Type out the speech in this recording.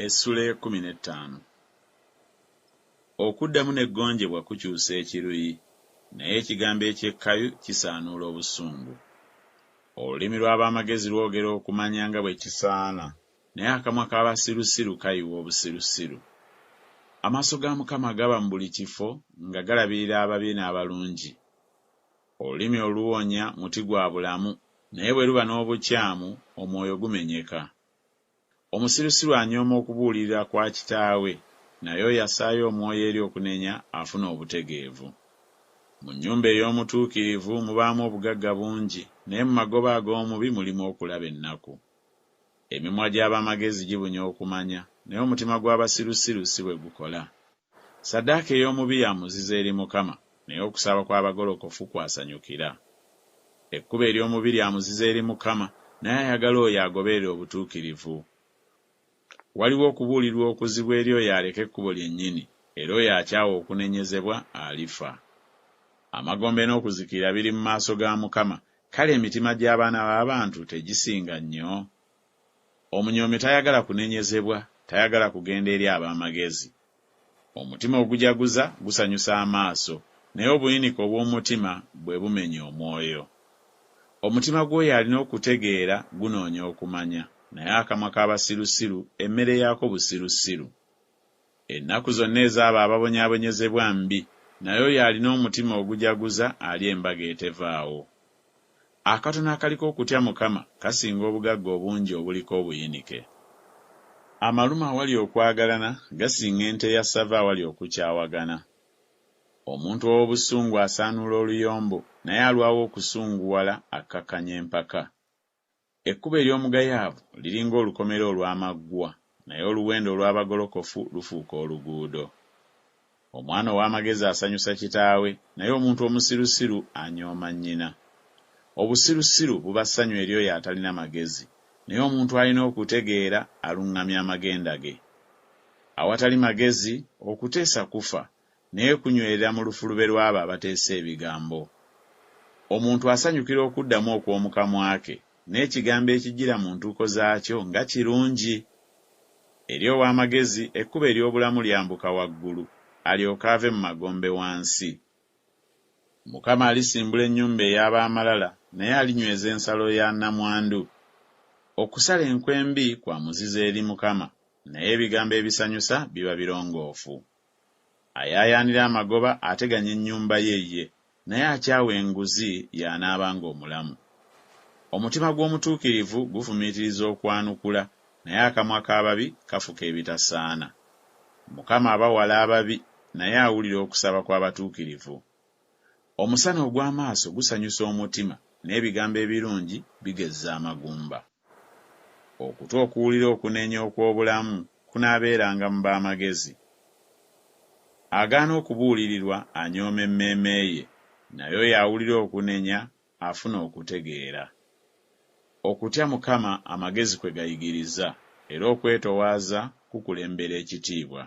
Essula ey'ekkumi n'ettaano. Okuddamu n'eggonjebwa kukyusa ekiruyi, naye ekigambo eky'ekkayu kisaanuula obusungu. Olulimi lw'ab'amagezi lwogera okumanya nga bwe kisaana, naye akamwa k'abasirusiru kayiwa obusirusiru. Amaaso ga Mukama gaba mu buli kifo nga galabirira ababi n'abalungi. Olulimi oluwonya muti gwa bulamu, naye bwe luba n'obukyamu, omwoyo gumenyeka. Omusirusiru anyooma okubuulirira kwa kitaawe, naye oyo assaayo omwoyo eri okunenya afuna obutegeevu. Mu nnyumba ey'omutuukirivu mubaamu obugagga bungi, naye mu magoba ag'omubi mulimu okulaba ennaku. Emimwa gy'ab'amagezi gibunya okumanya, naye omutima gw'abasirusiru si bwe gukola. Ssaddaaka ey'omubi ya muzizo eri Mukama, naye okusaba kw'abagolokofu kw'asanyukira. Ekkubo ery'omubi lya muzizo eri Mukama, naye ayagala oyo agoberera obutuukirivu. Waliwo okubuulirwa okuzibu eri oyo aleka ekkubo lyennyini, era oyo akyawa okunenyezebwa alifa. Amagombe n'okuzikirira biri mu maaso ga Mukama, kale emitima gy'abaana b'abantu tegisinga nnyo? Omunyoomi tayagala kunenyezebwa, tayagala kugenda eri ab'amagezi. Omutima ogujaguza gusanyusa amaaso, naye obuyinike obw'omu mutima bwe bumenya omwoyo. Omutima gw'oyo alina okutegeera gunoonya okumanya, naye akamwa k'abasirusiru emmere yaako busirusiru. Ennaku zonna ez'abo ababonyaabonyezebwa mbi, naye oyo alina omutima ogujaguza alya embaga etevaawo. Akatono akaliko okutya Mukama kasinga obugagga obungi obuliko obuyinike. Amalume awali okwagalana gasinga ente ya ssava awali okukyawagana. Omuntu ow'obusungu asaanuula oluyombo, naye alwawo okusunguwala akkakkanya empaka. Ekkubo ery'omugayaavu liri ng'olukomera olw'amaggwa, naye oluwenda olw'abagolokofu lufuuka oluguudo. Omwana ow'amagezi asanyusa kitaawe, naye omuntu omusirusiru anyooma nnyina. Obusirusiru buba ssanyu eri oyo atalina magezi, naye omuntu alina okutegeera aluŋŋamya amagenda ge. Awatali magezi, okuteesa kufa, naye kunywerera mu lufulube lw'abo abateesa ebigambo. Omuntu asanyukira okuddamu okw'omu kamwa ke, n'ekigambo ekijjira mu ntuuko zaakyo nga kirungi! Eri ow'amagezi ekkubo ery'obulamu lyambuka waggulu, alyoke ave mu magombe wansi. Mukama alisimbula ennyumba ey'ab'amalala, naye alinyweza ensalo ya nnamwandu. Okusala enkwe embi kwa muzizo eri Mukama, naye ebigambo ebisanyusa biba birongoofu. Ayaayaanira amagoba ateganya ennyumba ye ye, naye akyawa enguzi y'anaabanga omulamu. Omutima gw'omutuukirivu gufumiitiriza okwanukula, naye akamwa k'ababi kafuka ebitasaana. Mukama aba wala ababi, naye awulira okusaba kw'abatuukirivu. Omusana ogw'amaaso gusanyusa omutima, n'ebigambo ebirungi bigezza amagumba. Okutu okuwulira okunenya okw'obulamu kunaabeeranga mu b'amagezi. Agaana okubuulirirwa anyooma emmeeme ye, naye oyo awulira okunenya afuna okutegeera. Okutya Mukama amagezi kwe gayigiriza, era okwetowaaza kukulembera ekitiibwa.